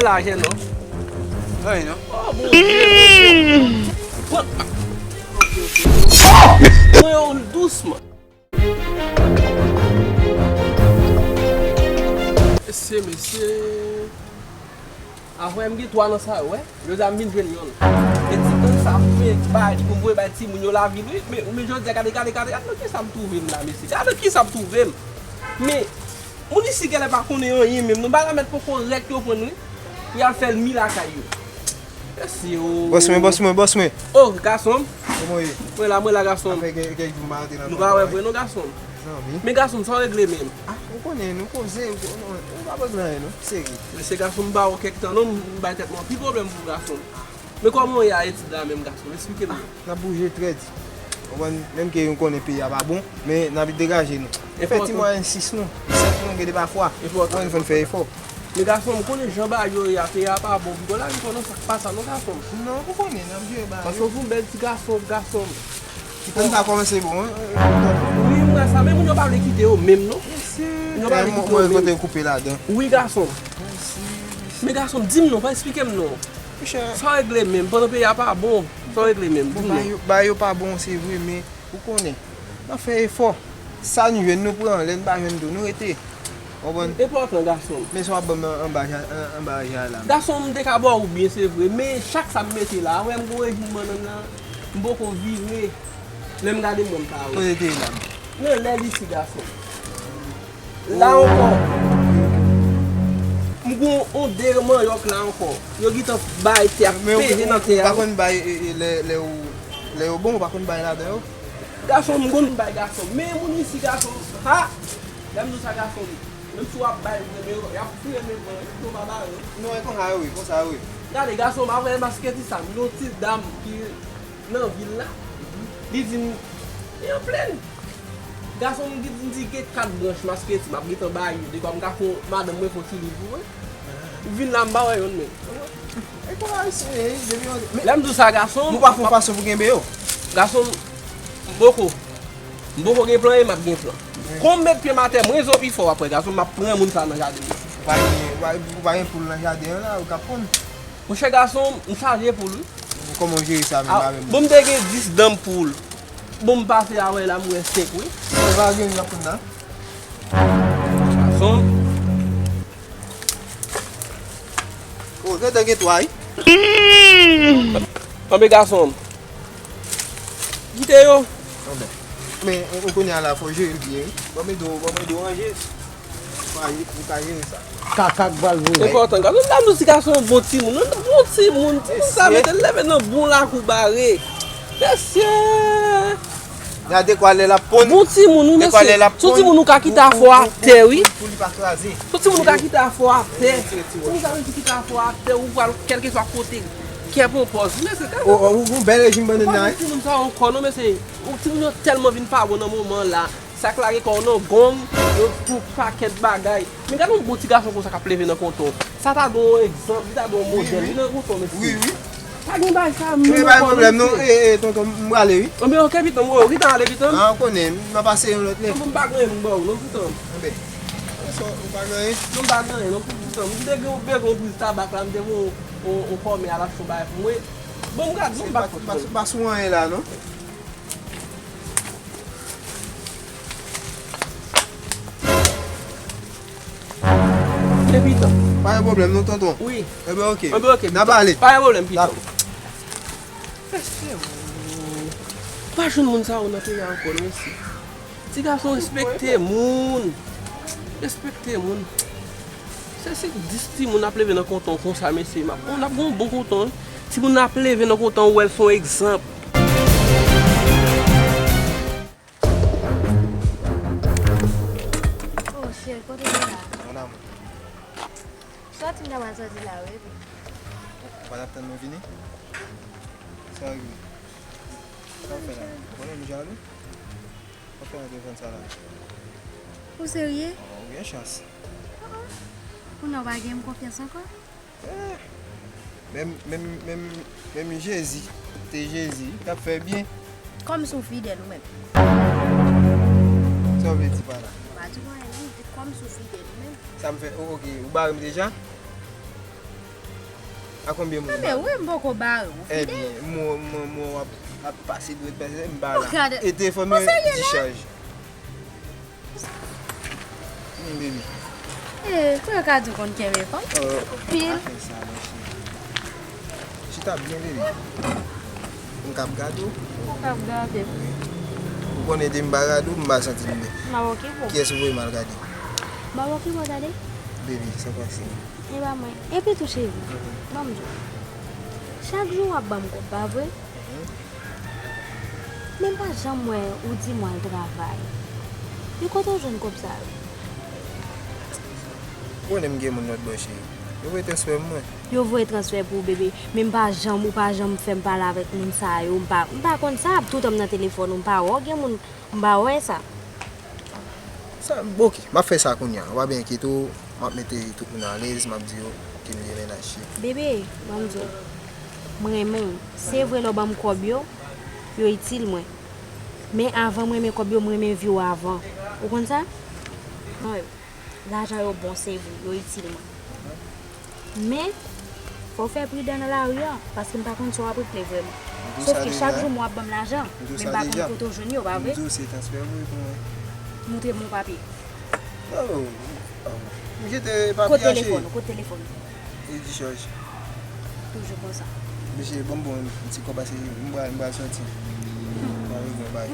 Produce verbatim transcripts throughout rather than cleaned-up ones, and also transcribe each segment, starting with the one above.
Lajè non. Anyen non. Oh, Bondye, Bondye. Pran. Pran yon dousman. Mesye, mesye. Avè m gen twa nan sa yo, wè. Jodi a m vin jwenn yonn. E ti grann sa fè bay pou m voye bay timoun yo lavil, wi. Men, men jodi a, gade, gade, gade, gade nan kisa m twouve m la, mesye. Gade nan kisa m twouve m. Men, moun isi genlè pa konnen anyen menm. Nou bay la mèt poko rèk yo pran, wi. Pou y al fè l mi lakay yo. Mesye, o. Bòs mwen, bòs mwen, bòs mwen. O, gason m. Kòman w ye? Mwen la, mwen la, gason m. Sa fè kè-, kèk jou m pa antre nan kont ou, wi. Nou pa wè vre non, gason m. Zanmi. Men gason m, sa w regle menm? Ah, ou konnen, nou koze, ou, nou, nou pa regle anyen non, serye. Mesye, gason m, m ba w kèk tan non, m bay tèt mwen anpil pwoblèm pou gason m. Men kòman w ye a etid la menm, gason m? Esplike m non. N ap bouje trèt. Ou konprann, menm ke nou konnen peyi a pa bon, men n ap degaje nou. Fè ti mwayen sis nou, sèt nou, gen de pafwa. Ou konprann, fò n fè efò. Men gason m, konnen jan bagay yo ye a, peyi a pa bon. Piga w lage kò nan sa k pa sa non, gason m. Non, ou konnen, n ap jere bagay yo. Paske w se yon bèl ti gason, gason m. Ti kòm sa kòmanse bon, wi. Wi, m wè sa, men moun yo pa vle kite yo menm non. Moun yo pa vle kite yo menm. Mwen kote yo koupe ladan. Wi, gason m. Men gason m, di m non, pa esplike m non. Monchè. Sa w regle menm, pandan peyi a pa bon. Sa w regle menm, di m non. Bagay yo, bagay yo pa bon, se vre, men ou konnen. N ap fè efò. Sa n jwenn, nou pran. Lè n pa jwenn tou, nou rete. Ou konprann? Enpòtan, gason m. Men sa w ap ban m anba ja-, an-, anba ja la. Gason m, m te ka ba w byen, se vre, men chak sa m mete la, wè m gon rejim bannann nan, m poko vire. Lè m gade m wè m pa wè. Kote te ye la? Nan lè l isi, gason m. La ankò. M gon on de manyòk la ankò. Yo gentan bay tè ap peze nan tè a. Men ou, ou pa konn bay, e, e, lè, lè ou, lè yo bon, ou pa konn bay ladan yo? Gason m, m konn bay gason m. Men moun isi, gason m. Ha! Lè m di w sa, gason m. Menm si w ap bay vre, men yo, y ap fouye men vre, wi, pou yo pa bare. Non, e konsa yo ye, konsa yo ye. Gade, gason m, avè masketi sa, m gen yon ti dam ki nan vil la, li di m, li an plenn. Gason m di, m di gen kat branch masketi, m ap gentan ba yo, dekwa m ka fè madanm mwen fè yon ti liv pou mwen. Ou vin la, m pa wè yonn menm. E konn ayisyen ye, depi yon, men lè m di w sa, gason m, nou pa fè yon fason pou kenbe yo. Gason m, m poko. M poko gen plan e m ap gen plan. Kon m met pye m atè, mwen zo pi fò apre, gason m, m ap pran moun sa nan jaden mwen. Ou pa gen, ou pa, ou pa gen poul nan jaden an la, ou k ap ponn? Monchè gason m, m chaje poul wi. Kòman w jere sa menm avè m? Bon, m te gen dis danm poul. Bon, m pase avè la, m wè senk wi. Ou pa gen, m ap ponn la. Gason m. O, gentan gen twa wi. Anben gason m. Kite yo. Anben. Men, ou kounye a la, fò w jere l byen wi. Ban m ede w, ban m ede w ranje. Ou ka, ou ka jere sa. Kaka k pral voye. Enpòtan, gason m, dam nou ti gason bon timoun, non, bon timoun, timoun sa mete l leve nan bon lakou bare. Mesye! Gade kwa lè l ap ponn. Bon timoun wi, mesye. Se yon timoun ou ka kite afò atè wi. Pou li pa kraze. Se yon timoun ou ka kite afò atè. Timoun sa vle di kite afò atè, ou pral kèlkeswa kote. Kè pran pòz. Mesye, gade. O, o, ou, ou bèl rejim bannann nan wi. Timoun sa ankò non, mesye. Ou timoun yo tèlman vin pa bon nan moman la. Sa k lage kò w nan gong, yo pou pakèt bagay. Men gade yon bon ti gason konsa k ap leve nan kontan w. Sa ta dwe yon egzanp, li ta dwe yon modèl. Li nan kontan w, mesye. Wi, wi. Pa gen bagay sa menm ankò non, mesye. Pa gen pwoblèm non. E, e, tonton, m prale wi. Anben, ok, pitan m, ou gentan ale, pitan m? A, ou konnen, m ap pase yon lòt lè. Anben, m pa gen anyen m ba w non, pitan m. Anben, ou pa gen anyen? Non, m pa gen anyen non, pitan m. M te gen yon bezwen yon priz tabak la, m te voye yon, yon kòmè al achte yon bagay pou mwen. Bon, m gade non, m pa konn. Pa, pa, pa sou anyen la non. Epi tan. Pa gen pwoblèm non, tonton. Wi. Enben, ok. Enben, ok, pitan. N a pale. Pa gen pwoblèm, pitan. Dakò. Mesye, o. Pa jwenn moun sa yo nan peyi a ankò, non, mesye. Ti gason, respekte moun. Respekte moun. Se si dis timoun ap leve nan kontan w konsa, mesye, m ap, n ap gen yon bon kontan wi. Timoun ap leve nan kontan w, wè l se yon egzanp. Oh, cheri, kote w ye la? Mon amour. Sòti m ta pral sòti la, wi. Ou pa t ap tann mwen vini? Sa rive? Sa w fè la? Ou konnen m jalou? Ou fè nan telefòn sa la? Ou serye? Ou gen chans. Kounye a w pa gen m konfyans ankò? Eh, menm, menm, menm, menm Jezi, te Jezi, t ap fè byen. Kòm si w fidèl ou menm. Sa w vle di pa la? M pa di w anyen non, m di kòm si w fidèl ou menm. Sa m fè, o, oke, ou bare m deja? A konbyen moun? Anben, wi, m poko bare w. Ebyen, mwen, mwen, mwen w ap, ap pase dwèt pase, m pa la. E telefòn mwen dichaj. Wi, baby. E, frè Kadi konn kenbe fanm. Anpil. Pa fè sa, mon cheri. Chita byen, baby. M k ap gade w. Ou k ap gade m. Ou konnen depi m pa gade w, m pa santi m byen. M ap okipe w. Kiyès ou voye m al gade? M ap okipe w, tande. Baby, sa pase? E pa mwen. Epi tou, cheri, ban m di w. Chak jou w ap ban m kòb, pa vre? Men m pa janm wè ou di m w al travay. E kote w jwenn kòb sa yo? Ou konnen m gen moun lòt bò, cheri. Yo voye transfè mwen. Yo voye transfè pou ou, bebe. Men m pa janm, ou pa janm fè m pale avèk moun sa yo. M pa, m pa konn sa. Toutan m nan telefòn ou, m pa wè w gen moun, m pa wè sa. Sa, oke, m ap fè sa kounye a. Ou pa byen enkyete w, m ap mete tout moun alèz, m ap di yo ke m gen mennaj. Bebe, ban m di w, m renmen w. Se vre lè w ban m kòb yo, yo itil mwen. Men avan m renmen kòb yo, m renmen vi w avan. Ou konn sa? Mwen, lajan yo bon, se vre, yo itil mwen. Men, fò w fè pridan nan lari a, paske m pa konn sa w ap regle vrèman. Sòf ke chak jou m w ap ban m lajan, men m pa konn kote w jwenn yo, pa vre? M di w se transfè ou voye pou mwen. Montre m yon papye. Oh, oh. M jete papye a, cheri. Kote telefòn ou? Kote telefòn ou? E dichaj. Toujou konsa. Mesye, ban m bon ti kòb pase m pral, m pral sòti.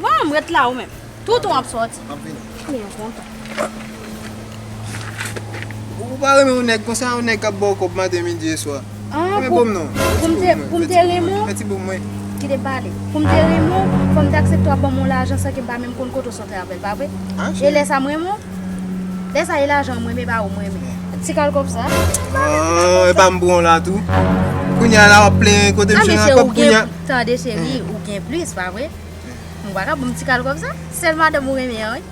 Bon, m ret la ou menm. Toutan w ap sòti. M ap vini. Byen kontan. Ou pa renmen yon nèg konsa, yon nèg k ap ba w kòb maten, midi e swa. Ah, renmen pou, pou m non. Pou m te, pou m te renmen w. Fè ti pou mwen. Kite m pale. Pou m te renmen w, fò m te aksepte w ap ban m yon lajan san ke m pa menm konn kote w sòti avè l, pa vre? E lè sa m renmen w? Lè sa e lajan mwen, men pa ou mwen renmen. Ti kal kòb sa. Ah, e pa m pran w la tou. Kounye a la w ap plenyen kote m jwenn kòb kounye a. Tande cheri, ou gen plis, pa vre? Ou pa ka ban m ti kal kòb sa? Sèl madanm ou renmen an, wi.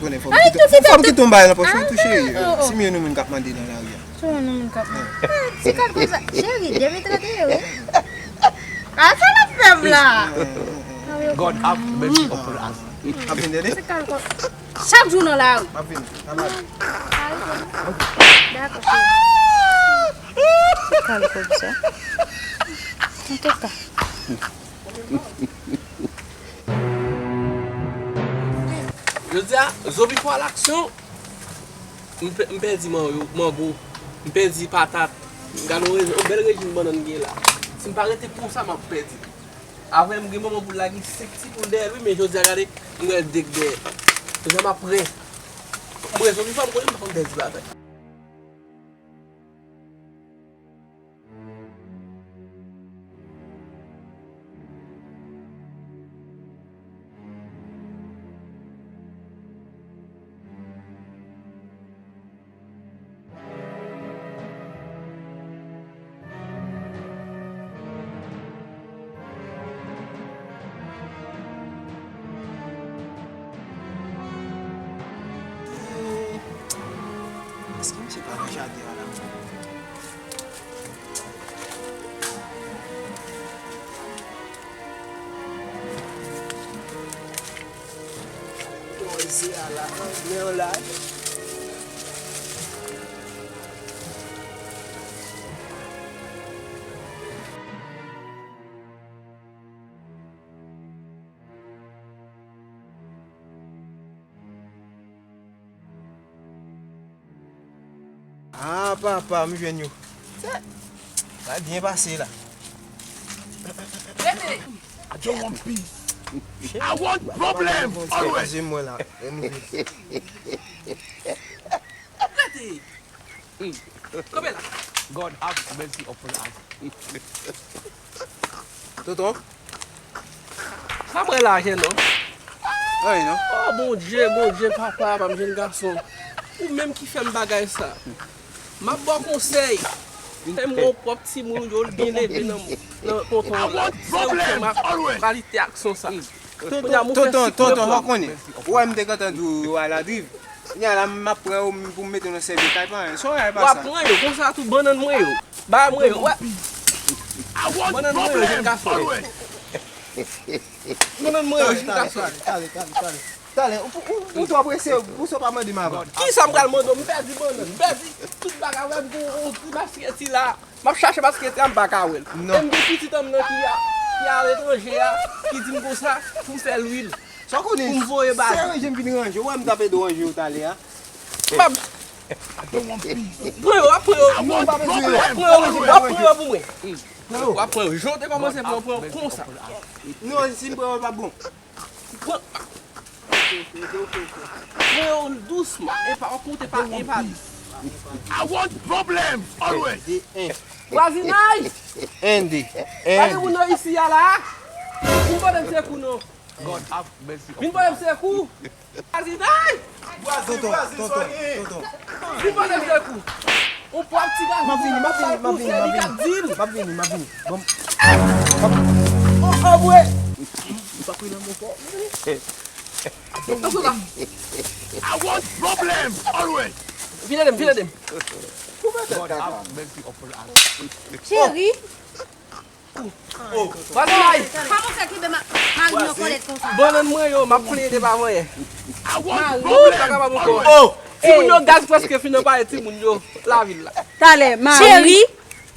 Konnen fò m kite, fò m kite yon bagay nan pòch mwen tou, cheri. Si m yon moun k ap mande nan lari a. Sou yon moun k ap mande. Ti kal kòb sa. Cheri, de mil trant e en, wi. A sa l ap fè m la? God have mercy upon us. Ap vin tande? Ti kal kòb. Chak jou nan lari. M ap vini. N ap ale. Dakò, cheri. Ti kal kòb sa. Antouka. Jodi a, zobi fò a laksyon, m pè-, m pèdi mango, mango, m pèdi patat. Gade yon rejim, yon bèl rejim bannann m gen la. Si m pa rete konsa, m ap pèdi. Avè m gen manman pou l la gen senk ti poul dèyè l, wi, men jodi a, gade, m gen de k dèyè. Jodi a, m ap prè. M rezobi fò m konnen m pa konn pèdi bagay. Èske misye pa nan jaden an la? Bon, isi a la, men yon laj. Ah, papa, m jwenn yo. Sa byen pase la. Rete. I don't want peace. I want problem always. Mwen la. Rete. Kanpe la. God have mercy upon us. Tonton. Pa pran lajan non. Anyen non. Oh, Bondye, Bondye, papa, pa m jwenn gason. Ou menm ki fè m bagay sa. M ap ba w konsèy. Fè m yon pwòp timoun, yo l byen leve nan, nan tonton an la. Se ou fè m ap kalite aksyon sa. Tonton, tonton, tonton, ou konnen. Ou wè m te gentan di w aladriv. Kounye a la, m ap pran yo pou m mete nan sèvi kay pa anyen. Sa w wè pa sa. W ap pran yo, konsa tou bannann mwen yo. Bay mwen yo, wè. Bannann mwen yo, jèn gason. Bannann mwen yo, jèn gason. Tale, tale, tale, tale. Talè, ou, ou, ou twò prese, ou sa pa mande m avan. Kisa m pral mande w? M pèdi bannann, m pèdi tout bagay, wè m gon yon ti baskèt la. M ap chache baskèt la, m pa ka wè l. Non. E m gen pitit an m nan ki a, ki aletranje a, ki di m konsa, pou m fè lwil. Sa w konnen, pou m voye ba li. Se ranje m vin ranje, ou wè m t ap ede w ranje yo talè a. M ap pran yo, w ap pran yo. Non, m pa bezwen yo. W ap pran yo, w ap pran yo pou mwen. W ap pran yo. Jan w te kòmanse pran, pran yo konsa. Non, si m pran yo, l p ap bon. Pran, pran yo dousman, epa w ap monte pa en pa de. I want problem always. Vwazinay! Andy, pa gen moun nan isi a la. Vin pote m sekou non. Vin pote m sekou. Vwazinay! Tonton, tonton, tonton. Vin pote m sekou. Yon pwòp ti gason. M ap vini, m ap vini, m ap vini, m ap vini. M ap vini, m ap vini. Bon. Oh, oh, bwe. M pa kwè nan mwen fò. Ann sou la. I want problem always. Vin ede m, vin ede m. Cheri. Vwazinay. Kòman w fè kenbe ma-, mari m nan kòlèt konsa? Bannann mwen yo, m ap plede pa vanyen. Mari. Ou pa kapab ankò. Oh! Timoun yo gaz prèske fin nan pale timoun yo lavil la. Talè, mari. Cheri.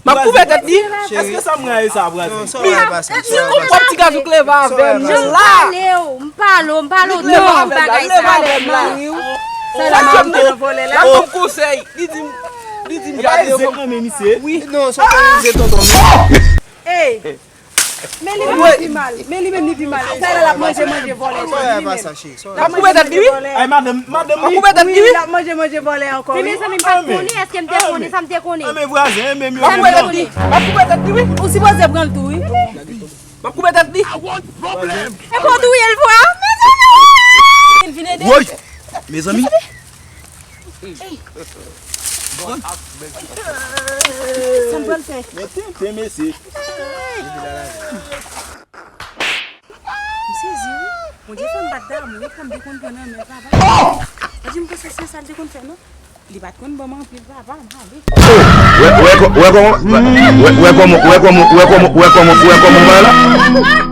M ap koupe tèt li. Èske sa m rayi sa, Brazil? Non, sa w rayi pa sa. Ti konpòt ti gaz ou k leve avè m nan la. M pale w, m pale w, m pale w, non, bagay sa. Leve avè m la. Sa la m ap vole la. L ap ban m konsèy. Li di m, li di m jade yo. Wi. Non, sa w rayi se tonton. Ey! Men li menm li pi mal. Men li menm li pi mal. Sa la l ap manje, manje vòlè. Sa w rayi pa sa, cheri. L ap koupe tèt li, wi. Ay, madanm, madanm, wi. L ap koupe tèt li, wi. L ap manje, manje vòlè ankò, wi. Men mezanmi, m pa t konnen. Èske m te konnen sa m te konnen? Anben vwazen, e menm yo menm nan. L ap koupe tèt li, wi. Ou sipoze pran l tou, wi. M ap koupe tèt li. E pou touye l vre. Mezanmi. Woy! Mezanmi. Sa m pral fè? Men tenten, mesye. M sezi, wi. Bondye fè m pa t damou, yo pran m dekonn pran nan men papa. Bondye, m panse se sa l te konn fè, non? Li pa t konn ban m anpil, papa, m ale. Wè, wè kò-, wè kòman, wè, wè kòman, wè kòman, wè kòman, wè kòman, wè kòman, wè la.